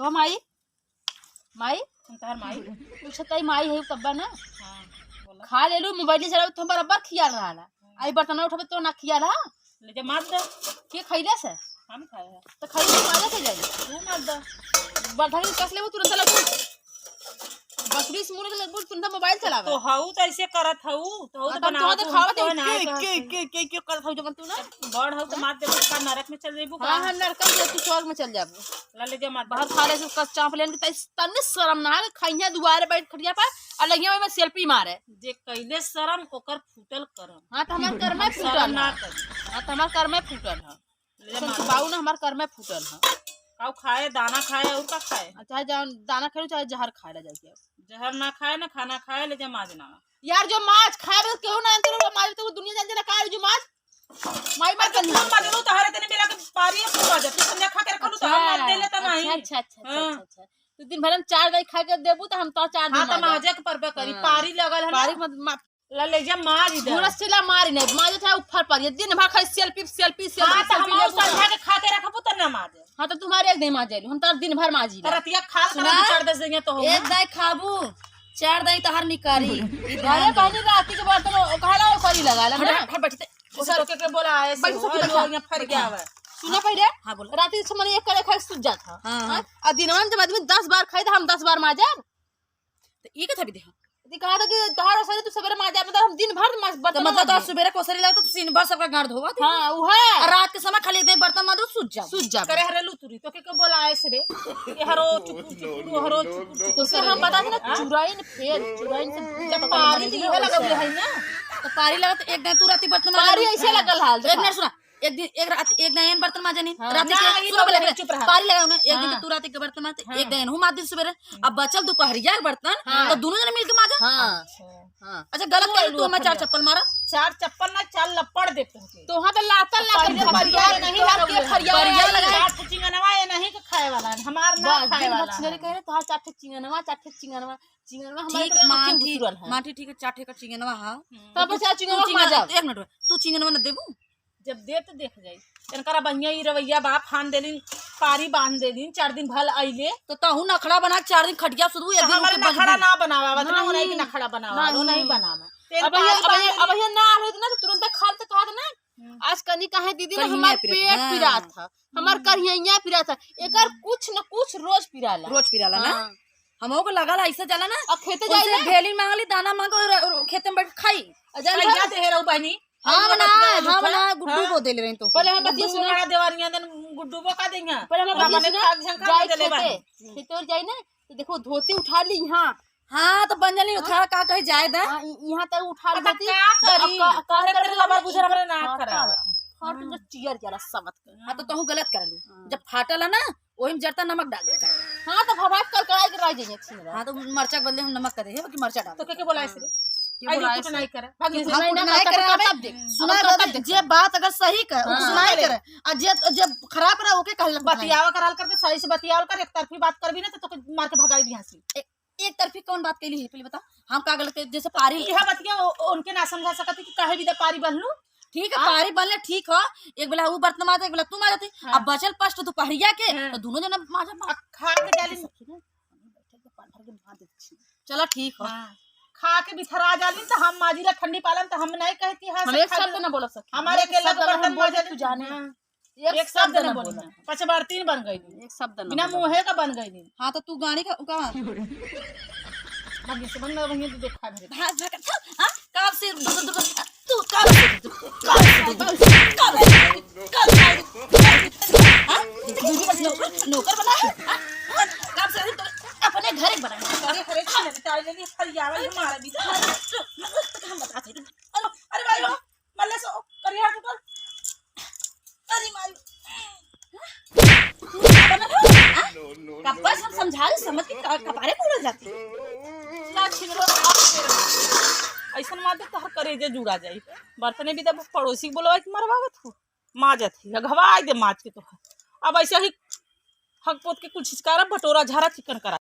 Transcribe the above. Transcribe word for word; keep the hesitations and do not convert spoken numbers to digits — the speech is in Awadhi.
तो माई, माई, हम तोहार माई। पूछत हई माई है तब्बा ना। हाँ, बोला। खा लेलू, मोबाइल चलावे तो बराबर खियाल रहा। हाँ। आई बर्तन उठावे तो ना खियाल रहा। ले जा मार दे। के खइले से? हम खाए हैं। तो खइले से मारे के जाई। तू मार दे। बर्तन कस लेबू तुरंत लगबू। बकरी से मुर्ग लगबू तुरंत मोबाइल चलावे। तो हऊ तो ऐसे करत हऊ, तो हऊ तो अब तो बनावत हऊ, देखावत तो है ना के, ऐसे के, हऊ। के, के, के करत हऊ जवन तू ना। बड़ हऊ तो मार देबू का नरक में चल जेबू का? हाँ, हाँ, नरक में तू स्वर्ग में चल जाबू। ला ले जा मार दे। बाहर खा ले, उसका चाप लेन के तई तन्ने शर्म ना है, खइया दुआरे बैठ खटिया पर, और लगिया में सेल्फी मारे। जे कैले शर्म, ओकर फूटल करम। हाँ, तो हमार कर्मे हम फूटल शर्म ना है। करी। हाँ, तो हमार कर्मे फूटल है। ले जा ऐसन मार तो दे। बाऊ ना, हमार कर्मे फूटल है। काऊ खाए, दाना खाए, और का खाए? आ, चाहे जौन दाना खाए, चाहे जहर खाए ला जाके। जहर ना खाए, ना खाना खाए, ले जा माज ना। यार, जो माज खाए, बस केहू ना अंतर हुआ, माज तो दुनिया जान जाला, का है जो माज? माई मार अच्छा, कन्या। तू मजनू तोहरे तनी बेला के पारी है, तू मजनू, तू संध्या खा के रखलू, तो हम अच्छा, मार देले त अच्छा, नहीं। अच्छा, अच्छा, अच्छा, हाँ। अच्छा, अच्छा। तू दिन भर हम चार दाई खा के देबू, तो हम तो चार हाँ, दिन तो मार माजे के परबे करी, हाँ। पारी लगल है ना। पारी मत मा-, ला ले जा, मार इधर। पूरा सिला मारी नहीं, मार चाहे ऊपर पारी, दिन भर खाली सेल्फी, सेल्फी, सेल्फी, हाँ, तो सेल्फी हम लेबू संध्या ना। के खा के रखबू, तो ना माजे। हाँ, तो तुम्हारे एक दिन मार जाइलू, हम तो दिन भर मार जी तो ले। रतिया खा के सुना? चार दस दिन तो हो। एक दाई खाबू, चार दाई तोहार निकारी। अरे बहनी, राती के बर्तन ओ-, कहला ओ करी लगा ला हट, ना। हट, हट, बैठते। उसे तो के, के बोला ऐसे बैठ, हो, बैठ, जो बैठ। यहाँ फर गया हुआ है। सुना पहले, हाँ, बोलो। राती से मने एक करे खाए सूत जात है। हाँ, हाँ? हाँ। और दिनवा में जब आदमी दस बार खाए तो हम दस बार माजब। तो ये कथा भी देखा। दी कहा था कि तोहार ओसरी तू सवेरे माजा, मतलब हम दिन भर माज-, तो बर्तन मतलब माजे। तो सुबेरे कोसरी लाओ तो दिन भर सबका गांड धोवा थी। हाँ, उहे। और रात के समय खाली इतने बर्तन माजो, सूत जाओ। सूत जाओ। करे हरे लुतुरी, तो के, के बोला ऐसे रे? ये हरो चुपुर चुपुर, हरो चुपुर चुपुर तो से करे हम रे। बता देना, हाँ? चुराइन फेर, चुराइन से जब पारी तो इहे लगल है ना। तो पारी लगा तो एक दिन तू राती बर्तन माजा पारी नहीं। ऐसे लगल हाल, एक देखा। मिनट सुना, एक दिन, एक रात, एक दिन एन बर्तन माजे नहीं, हाँ। राती ना, के, ये सुनो तो पहले, नहीं, पहले, चुप रहा। पारी लगा उन्हें, एक दिन हाँ। तो तू राती के बर्तन माजे, हाँ। एक दिन हूँ माज दिन सुबेरे। हम्म। अब बचल दोपहरिया के बर्तन, हाँ। तो दोनों जने मिलके माजा। हाँ। अच्छा। हाँ। अच्छा, गलत तू कह लू, मैं चार चप्पल मारा। चार चप्पल ना, चार लप्पड़ दे तुमके। तो हाँ, तो लाता, लाता पहले दोपहरिया बरिया नहीं, लाता के फरिया बढ़िया लगा। चार ठे चिंगनवा ये नहीं के खाए वाला है, हमार ना बस, खाए दिन भर वाला चिंगरी है। कहे, तो हाँ, चार ठे चिंगनवा, चार ठे चिंगनवा, चिंगनवा हमारे ठीक, तरह माँ आँखें ठीक, गुतुरल है। माँ ठीक, ठीक है, चार ठे का चिंगनवा है। हम्म। तब तू, बचा तू चिंगनवा चिंगन-, माजा। एक मिनट, तू चिंगनवा न देबू? जब देत देख जाई। इनकरा बढ़िया ई रवैया बा, फान देलिन, पारी बांध देलिन, चार दिन भल अइले। तो तहू नखड़ा बना के चार दिन खटिया सुधू, एक तो दिन हमारे उनके नखड़ा बजबू। ना बनावा, बस ना नहीं। उन्हीं के नखड़ा बनावा, नहीं। वो नहीं बनावा। तेल अब ये, पारी अब ये, बांध अब ये ना होत ना, तो तुरंत खा लेते, कहा था ना, हम्म। आज कनी काहे दीदी ना, करिया हमार पिरात, पेट हाँ। पिरात था, हमार हम्म। करिया पिरात था, एकर कुछ न कुछ रोज पिराला। रोज पिराला ना? हाँ। हमहू को लगल ऐसे जाला ना, अब खेते उनसे जाई ना? भेली मांगली, दाना मांगो और, और खेते में बैठ खाई। आ, जान कहिया दे। दे रहो बहनी? हम ना, हम ना, गुड्डू हाँ? बो देले रही तो। पहले हम गुड्डू बतिया सुना। बड़ा देवारिया देन गुड्डू बो का देंगे? पहले हम और बतिया हमने सुना। खाक झंखा जाए में देले खेते, बानी। खेते और जाई ना, तो देखो धोती उठा ली यहाँ। हाँ, तो बन जाली हाँ? उठा, का कही जाए दा? हाँ, इ-, यहाँ तक उठा ली अब धोती। का करी? अब का, का तोहरे करे तेरे लबर लगी? बुझर हमरे ना हाँ, खराब। का? हर तुम चियर जरा समझ कर। हाँ, तो तहू गलत कर लू। हाँ। जब फाटल है ना, ओही में जरता नमक डाल देता। हाँ, तो भभाक कर कढ़ाई के रह जाइए, अच्छी तरह। हाँ, तो मरचा के बदले हम नमक करे, है कि मरचा डाल तो के, के बोला ऐसे रे? के आई बोला जो कुछ ऐसे? नहीं करे। भाग के जैसे। कुछ नहीं, कुछ ना नहीं करता, करे, करता अबे। तब देख। सुना अब करता तो देख। जे बात अगर सही कर, हाँ। सुनाई करे। आ जे, जे खराब रहा, ओके कहले कुछ नहीं। बतियावा कराल करते, सही से बतियावल कर, एक तरफी बात करबी ना, तो तोके मार के भगाई दिया से। ए-, एक तरफी कौन बात कैली है, पहले बता। हम का गलत के, जैसे पारी यह बतिया ओ-, ओ-, उनके ना समझा सकत है कि काहे बिदा पारी बनलू? ठीक है, हाँ? पारी बनले ठीक हो, एक बेला ऊ बर्तन मारत, एक बेला तू मारत। हाँ। अब बचल पाँच ठो दोपहरिया के, हाँ। तो दोनों जना मारत, मारत। अब खा के डाली। चला ठीक हो। हाँ। खा के बिथरा जाली तो हम माजिला ठंडी पालन तो हम नहीं कहती हाँ हम से एक खा शब्द के ना बोल सकते। हमारे एक अकेला शब्द के ना बर्तन हम बोल मार सकते, जाली। तू जाने। हाँ। एक एक शब्द शब्द न न बोली बोला। ना। पचबर्तीन बन गई। एक शब्द न बिना बोला। मुँहे का बन गई। हाँ, तो तू गाड़ी का, का? भाग्य से बन गई, तू देखा मेरे। भाग, भाग, हाँ? कब से दु-, दु-, दु-, तू कब से दु-, कब से दु-, कब से दु-, कब से दु-, हाँ? नौकर, नौकर बना है? हाँ? कब से तू अपने घर एक बना है? अरे, अरे, अरे, अरे, अरे, अरे, अरे, अरे, अरे, अरे, हम बता सकते हैं। अरे, अरे, भाई, हो। मल्ले सो, करिया टूटल। अरे माई। तू का बनल हो? हाँ? कब्बा से हम समझा रहे, समझ के का-, कपारे फोड़ल जाती। ना छिनरो, ऐसन मार दे, तोहर करेजे जुड़ा जाई। बर्तने भी तब पड़ोसी के बोलवा के मरवावत हो। माजत ही, घवाई दे माज के तोहर। अब ऐसे ही हक पोत के कुल छिचकारा, बटोरा, झारा, चिकन करा।